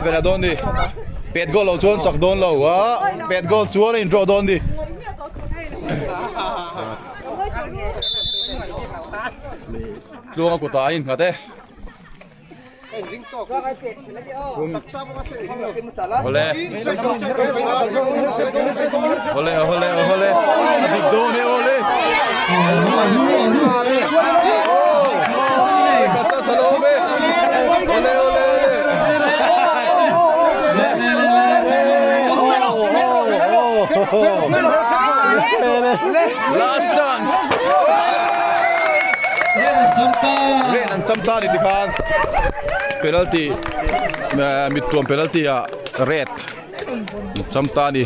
Vela dawn ni. Pet goal lo chuan chak dawn lo a, pet goal chuan a in draw dawn ni. Tluanga kutah a innghat e. Awle. Awle awle awle. A dik dawn e awle. Kata salome. Awle awle awle. Last chance. Ren an cham ta ni tikhan penalty mittuam penalty ah red cham ta ni.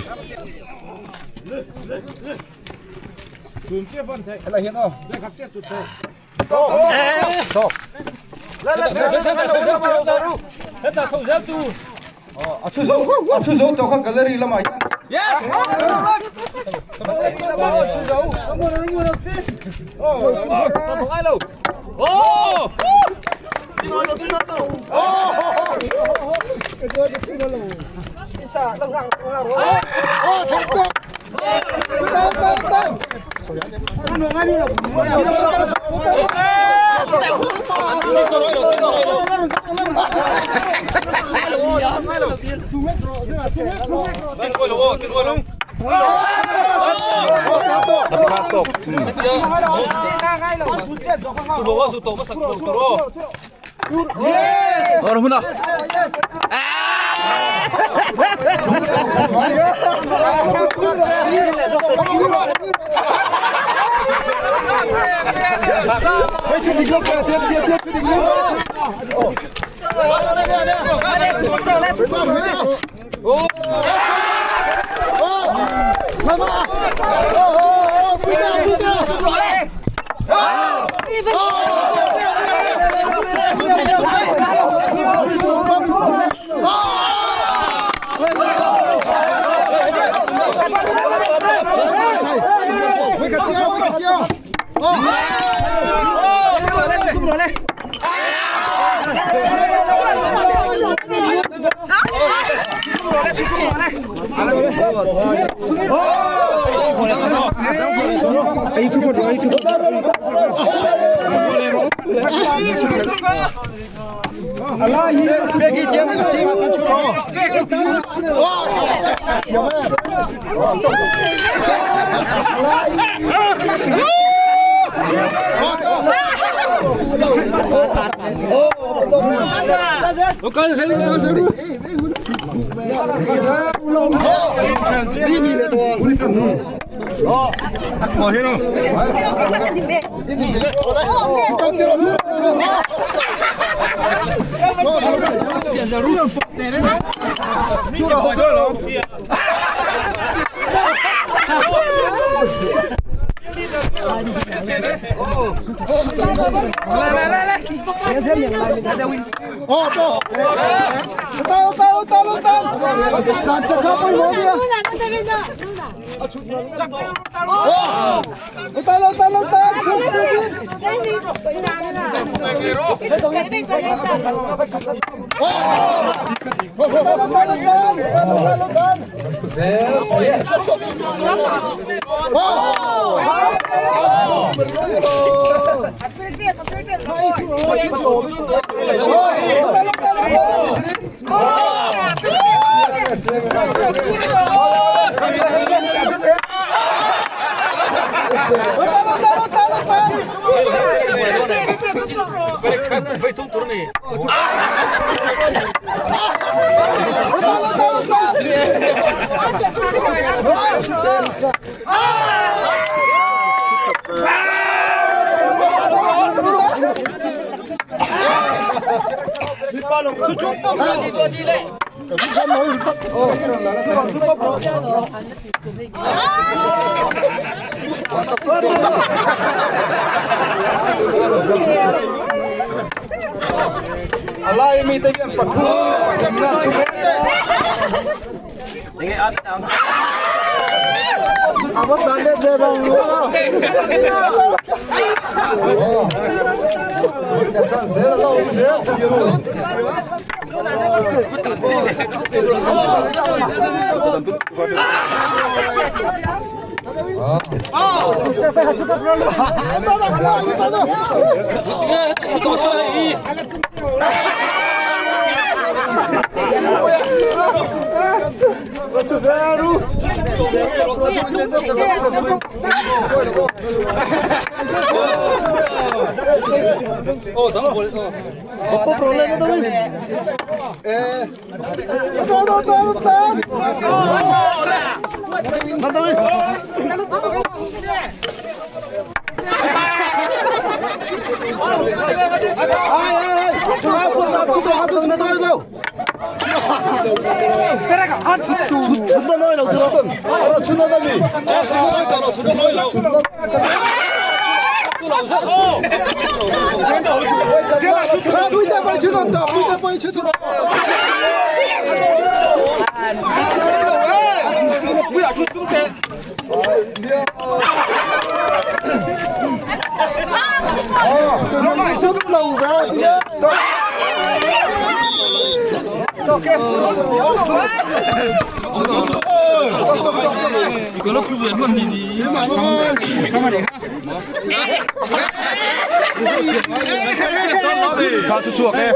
Kha chu chhuak e.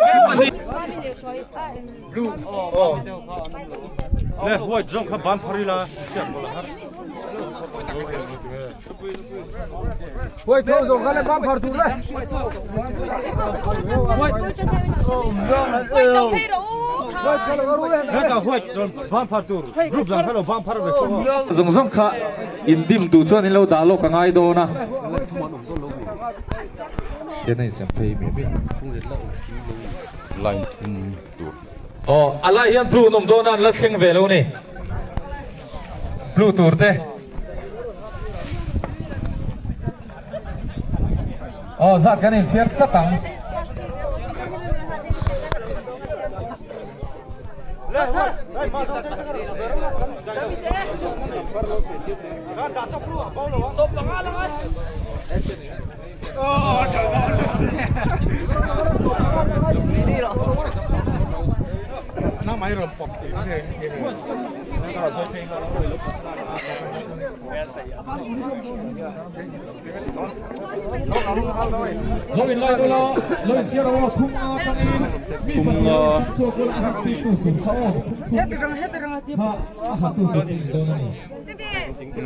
Le white zawng kha ban phar ila. White tho zawng kha le ban phar tur le. White. White kha lo ru le. Heta white ban phar tur. Group dang kha lo ban phar ve so. Zawng zawng kha indim duh chuan in lo dah lawk a ngai dawn a. Hian a insiam phei mai mai. Line thum tur. Aw, a lai hian blue an awm dawn a, an la thleng ve lo ni. Blue tur te. Aw, zat kan inchhiar chat ang.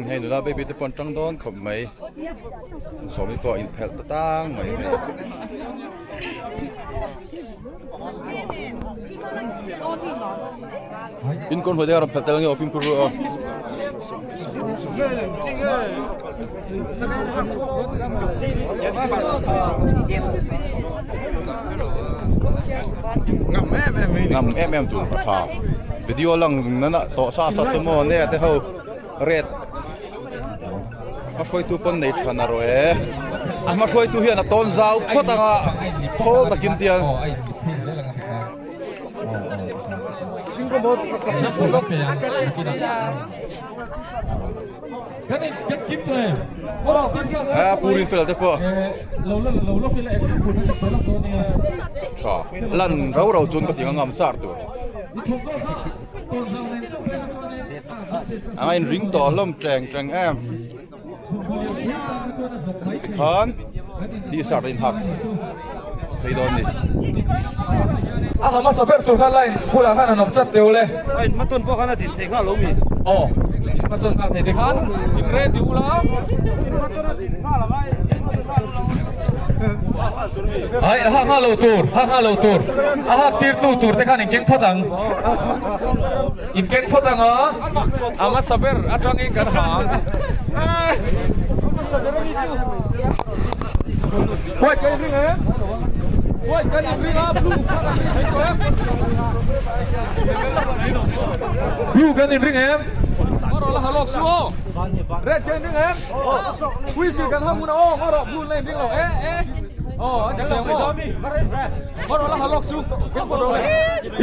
Hei nula baby te pawh an tang dawn khawp mai sawmi pawh a inphelh ta tang mai hei. In kawn hnuai te a rawn phelh tel ange aw fimkhur ru aw. Ngam em em tur a tha. Video lang nana tawh sa sa chu maw nge te ho red a hruaitu pawn nei tha na rawh e. A hma hruaitu hian a tawn zau phawt anga khawl takin tiang. A pu Rinfela te pawh tha lan rau rau chuan ka ti ang a ngam sar tur a in ring tawh hlawm teng teng em tikhan t-shirt a inhak thei dawn a ni. A ha hmasa ber tur kha line bulah khan an awm chat teuh le. A in hmatawn pawh khan a din thei nghal lo mi? Aw, in hmatawn nghal thei te khan in ready ula. In hmatawn a din nghal ang a, in hmatawn nghal lo. Ai, a ha nghal lo tur, ha nghal lo tur. A hak tir tu tur te khan in keng phawt ang. In keng phawt ang a, a hmasa ber atangin kan ha ang. White kan inring em? White kan inring a, blue kan inring thei tawh em? Blue kan inring em? Ngaw la halok su aw. Red kan inring em? Whistle kan hang hun aw, ngaw blue la inring lo e e. Aw, an ti thiam aw. Ngaw la halok su.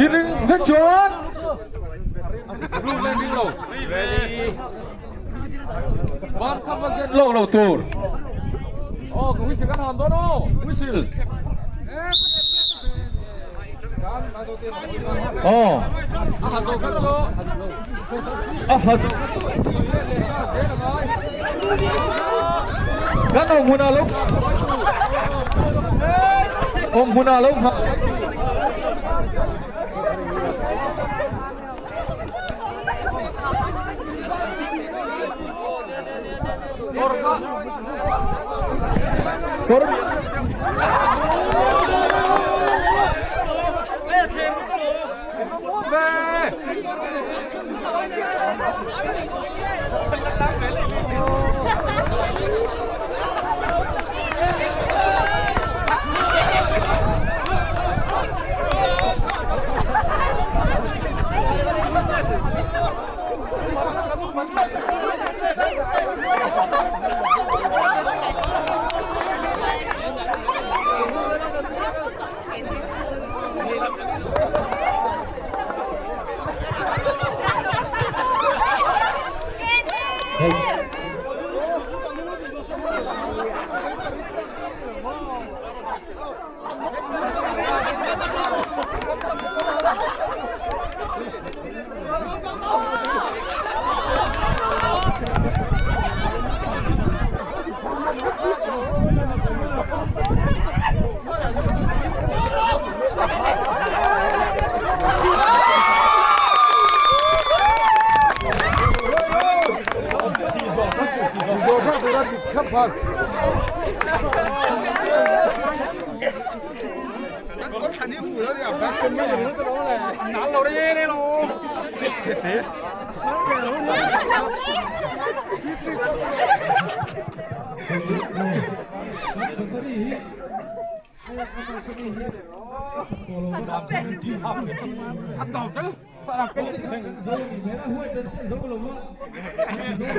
Inring vek chuan. Blue la inring lo. Ban kha va zet lawk lo tur. Aw ka whistle kan han dawn aw whistle. Aw. A ha Kan awm hunah lo awm hunah lo nghah. Kawr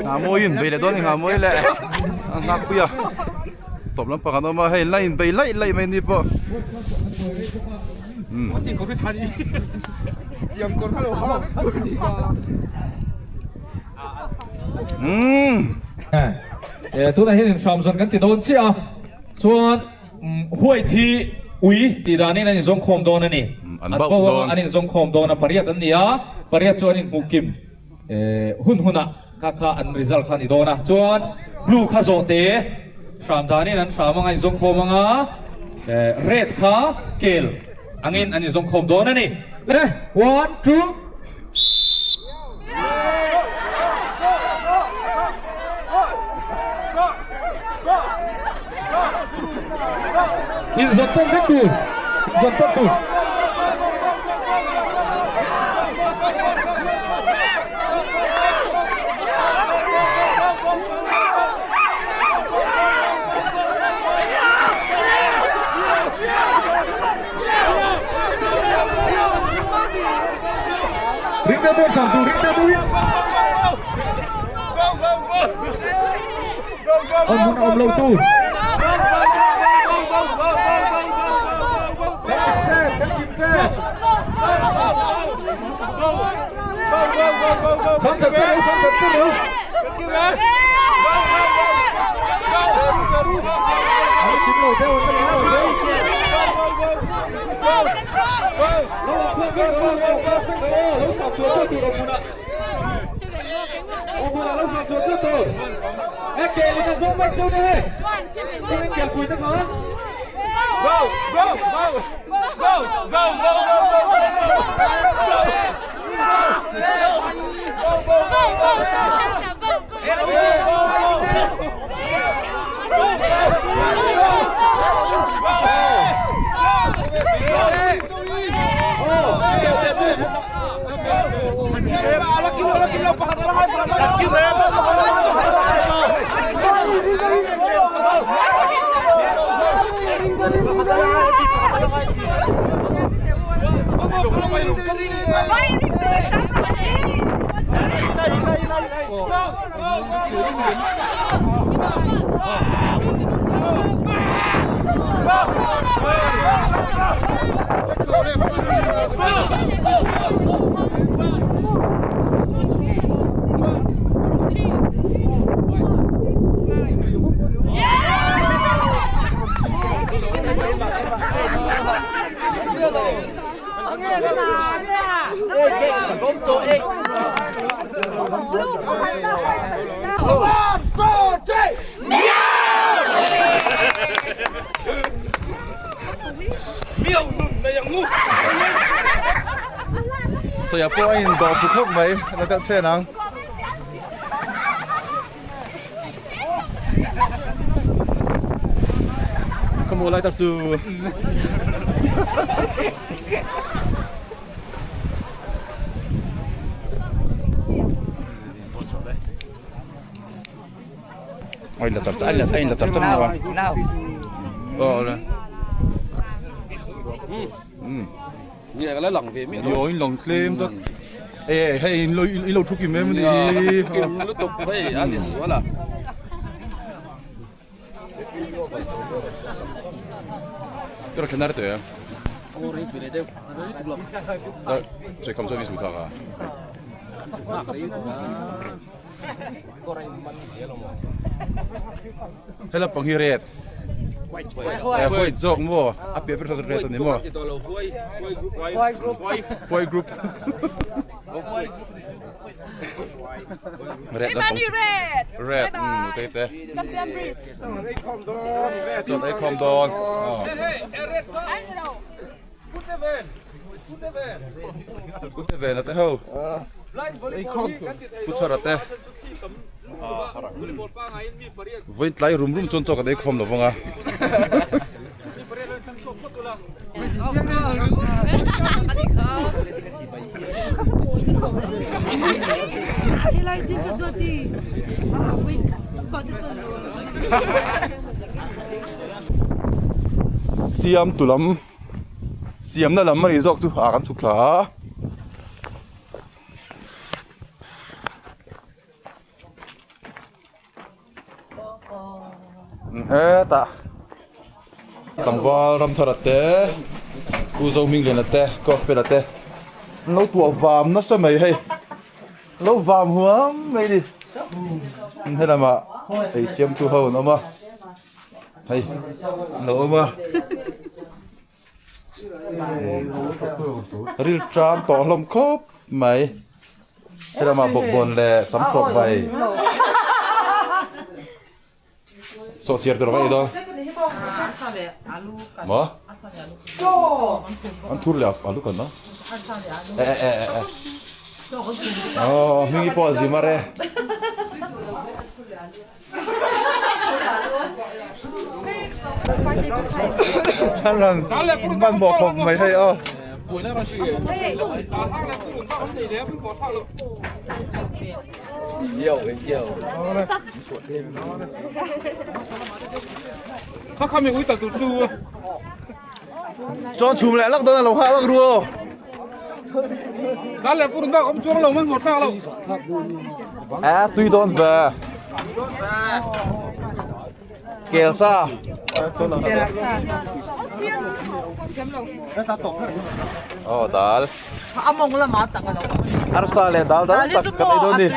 Ngah mawi in bei leh dawn a ni ngah mawi leh a nghak pui a tawp lampang an awm a hei line bei laih laih mai ni pawh umm. Tunah hian inhram zawn kan ti dawn chiah a chuan. White hi ui tih danin an inzawngkhawm dawn a ni. An An bauh bo dawn. an inzawngkhawm dawn a, pariat an ni a, pariat chu an inhmuh kim hun hunah kha kha an result kha a ni dawn a. Chuan blue kha zawhte hram danin an hram anga inzawngkhawm anga, red kha kel angin an inzawngkhawm dawn a ni. Le, one, two. Inzawn tawn vek tur, inzawn tawn tur. Ring deuh pawh hram tur, ring deuh deuhin. Awm hun a awm lo tur. Thang chat chat lo, thang chat chat lo. Kim lo deuh, kim lo deuh. Sawi pawh a indawh fu khawp mai la deuh chhen ang. Ka maw lai tak chu. Ai la char ai la ai la char char ni wa. Ờ le. Um. Nge ka la lang ve mi. Yo in lang tlem tak. E hei in lo i lo thu kim em ni. Kim lutuk hei a ni wala. Tero khenar te. Ori pire deuh. Chơi không chơi vi thủ thạc à? Hela pang hi red. White zawk maw? A piah ber kha red a ni maw? White group. Red lampang. Red. Te te. Chuan ei khawm dawn. Kute ven a te ho. Pu chhara te. Vawiin tlai rum rum chuan chaw kan ei khawm lo vang a. Siam tu lam siamna lam a nih zawk chu ah kan chhuk thla a. Hetah tlangval Ramthara te Pu Zohmingliana te Gospel a te an lo tuah vam nasa mai hei lo vam huam mai ni helamah ei siamtu ho an awm a hei an lo awm a. Ril ṭam tawh hlawm khawp mai. Helamah bawkbawn leh sam tawp vai. Sawhchiar tur a va ei dawn. Maw? An thur leh alu kan a. E e e e. Aw hmingi pawh a zim a re. Hman bawk khawp mai hei aw. Chuan chhum leh lak dawn a lo nghah vak ru aw. A tui dawn ve. Kel sa. Oh dal. Arsa leh dal dal tak kan ei dawn ni.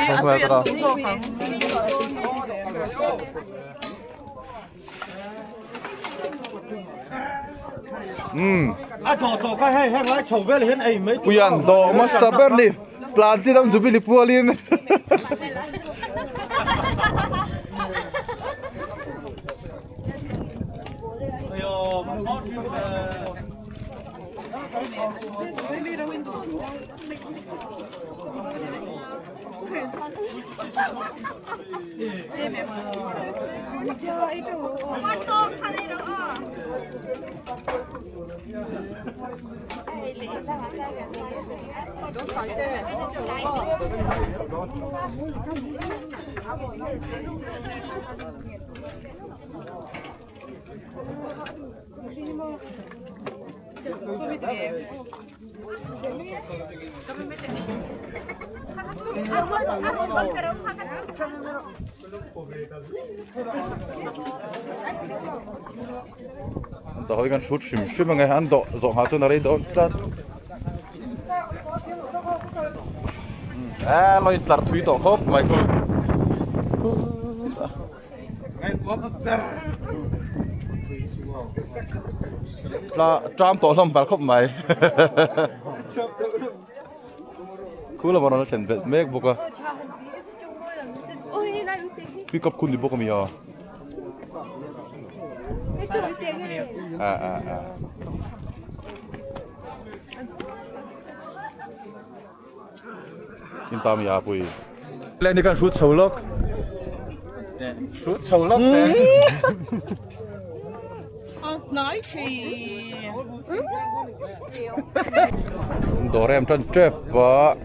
Umm. A dawh tawh kha hei heng lai chho vel hian ei mai tur. Puian dawh hmasa ber ni. Planti dang Jubilee pualin. An dawh hi kan hrut hrim hrim ange an dawh zawh nghah chuan a rei dawn tlat a lo in tlar thui tawh khawp mai khu tla tram tawh hlawm hmel khawp mai. Khu lamah rawn la thlen belh mek bawk a. Pick up khu ni bawk a mi a. A a a. In ta mi a pui. Le ni kan hrut chho lawk. Hrut chho lawk te. Dawr em tan tep a.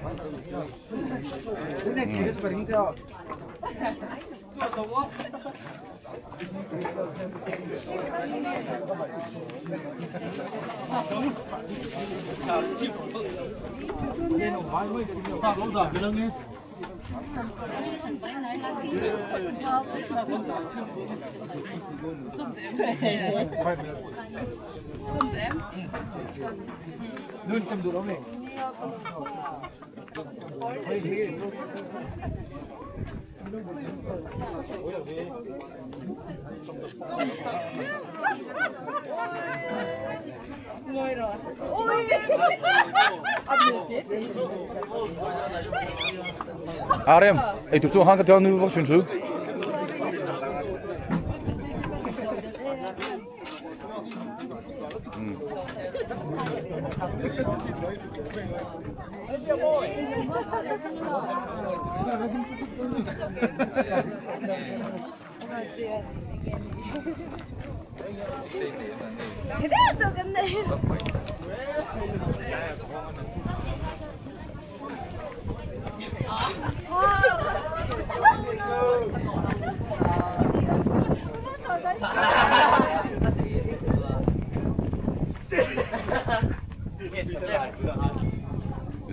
A rem, ei tur chu han ka tiang nu vak thin thu.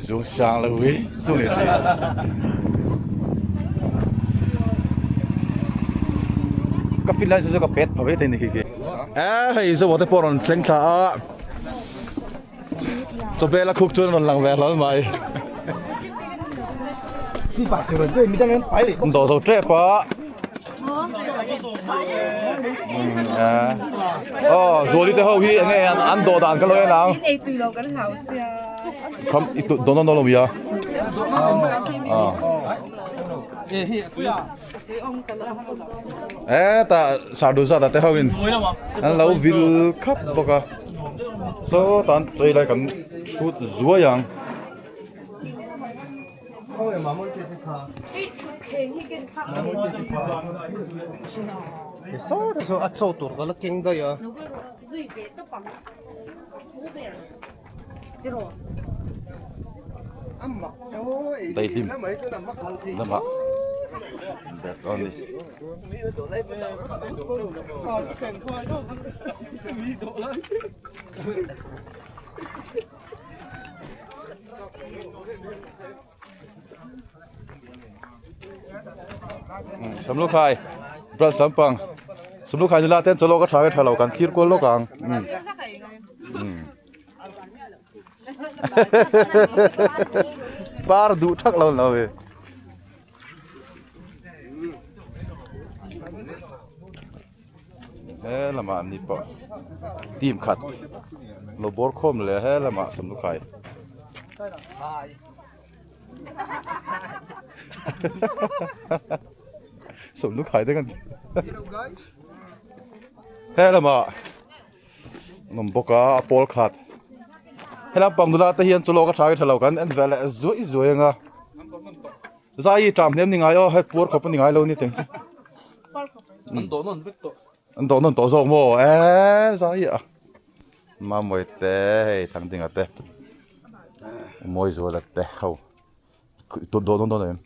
Zung sang lo wi zung le ka fit lai chu ka pet pha ve thei ni khi khi e hei zo te pawh rawn thleng thla a chawbel a khuk chuan rawn lang ve hlawl mai dawh zo tep a aw zuali te ho hi enge an dawh dan ka lo en ang kham i tu dawn dawn lo mi a e tah sardu zat ah te ho in an lo vil khap bawk a saw tan chei lai kan hrut zuai ang. Daihlim lamah background ni. Samlukhai brush lampang Samlukhai nula ten chawlawk a tha nge tha lo kan thlir kual lawk ang. Par duh thak lo lo e. He lamah an ni pawh team khat lo bawr khawm leh he lamah Samlukhai. Samlukhai te kan he lamah. An awm bawk a a pawl khat helai pang nula te hian chulawk a tha nge tha lo kan en ve leh zuaih zuaih ang a zai hi tram hnem ni ngai aw hei puar khawp a ni ngai lo ni teng chu an dawh nawn vek tawh an dawh nawn tawh zawk maw eee zai hi a mamawi te hei thangdinga te mawizuala te ho dawh nawn dawn em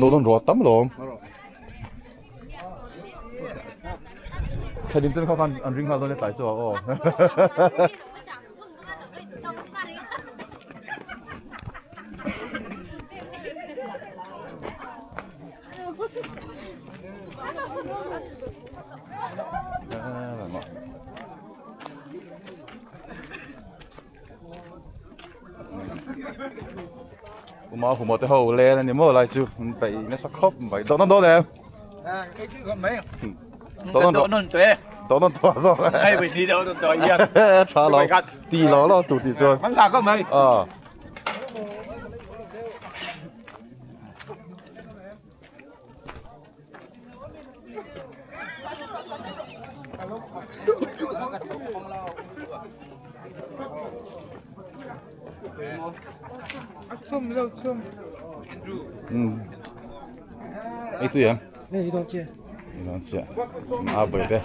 dawh nawn ruah tam lawm thlenin ten kha khan an ring nghal dawn e tlai chu aw Uma huma te ho len ani maw lai chu an peih nasa khawp mai dawh nawn dawn em Dawh nawn tawh e. To nawn tawh zawk e. Hei pui ti deuh tawh hian. Tha lo. Ti lo lo tur tih chuan. Kan la khawp mai. Aw. Ei tui em? Ei dawn chiah. Ei dawn chiah. A bai te.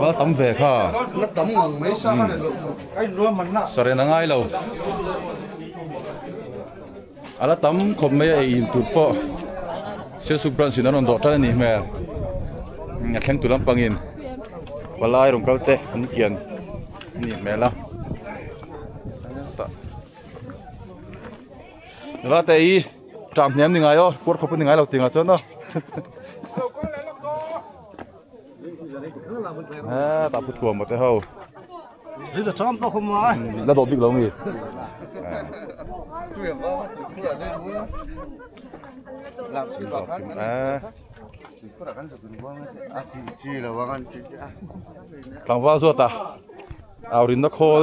Val tam ve kha. La tam ngang mai sa kha lo. Ai ruam man na. Saren a ngai lo. A la tam khawp mai a ei in tur pawh Sialsuk branch in an rawn dawh tan a nih hmel. A thleng tu lampangin palai rawn kal te an kian a nih hmel a. Nula te i ṭam hniam ni ngai aw kuar khawp a ni ngai lo tih ngah chuan aw hetah pu thuam te ho la dawh bik lo mi tlangval zawt a. Aurinna khawl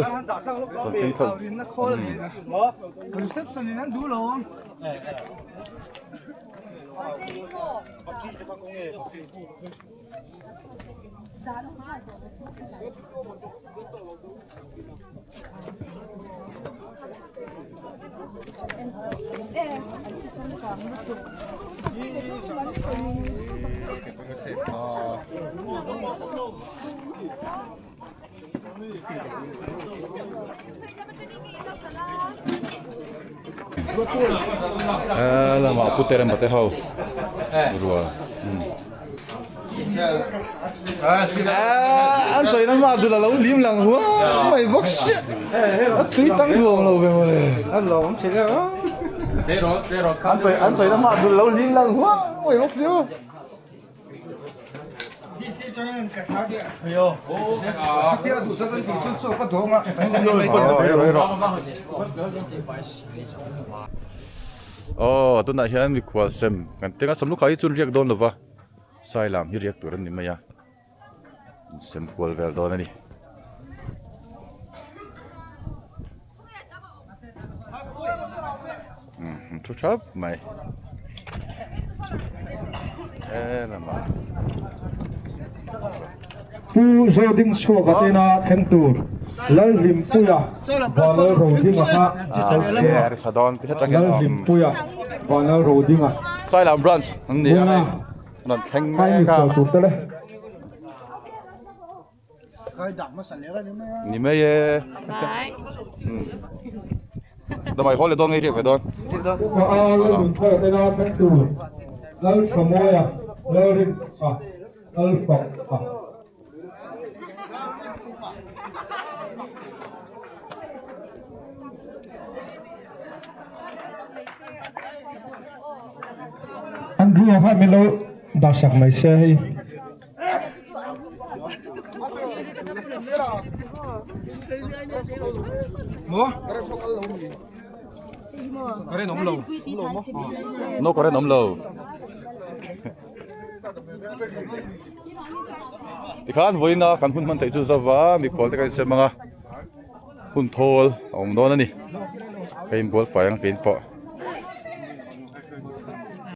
chanchin kha Aurinna khawl reception in an duh lo ang. Lamah pu te rema te ho rual an sawi na hma dul a lo lim lang huai mai bawk sia a tui tang duam lo ve mawle an sawi na hma dul a lo lim lang huai mai bawk sia. Aw tunah hian mikhual sem kan teng a samlukhai hi chuan riak dawn lova sailam hi riak tur a ni mai a sem kual vel dawn a ni. Umm thu thap mai he lamah Pu Zoding chhuak atena thleng tur Lalhlimpuia Vanlal Rodinga kha Lalhlimpuia Vanlal Rodinga Sailam branch an ni a hei rawn thleng mek a. Tur te le. Ni mai e. Damai haw leh dawn ngei riak ve dawn. Upa a Lalnunthara tena thleng tur Lalthamawia Lalrinka Lalfaka. Andrew kha min lo dah sak mai se hei. No current awm lo. Tikhan vawiina kan hun hman theih chu zova mikhual te kan insem ang a hun thawl a awm dawn a ni ka inbual fai ang kein pawh.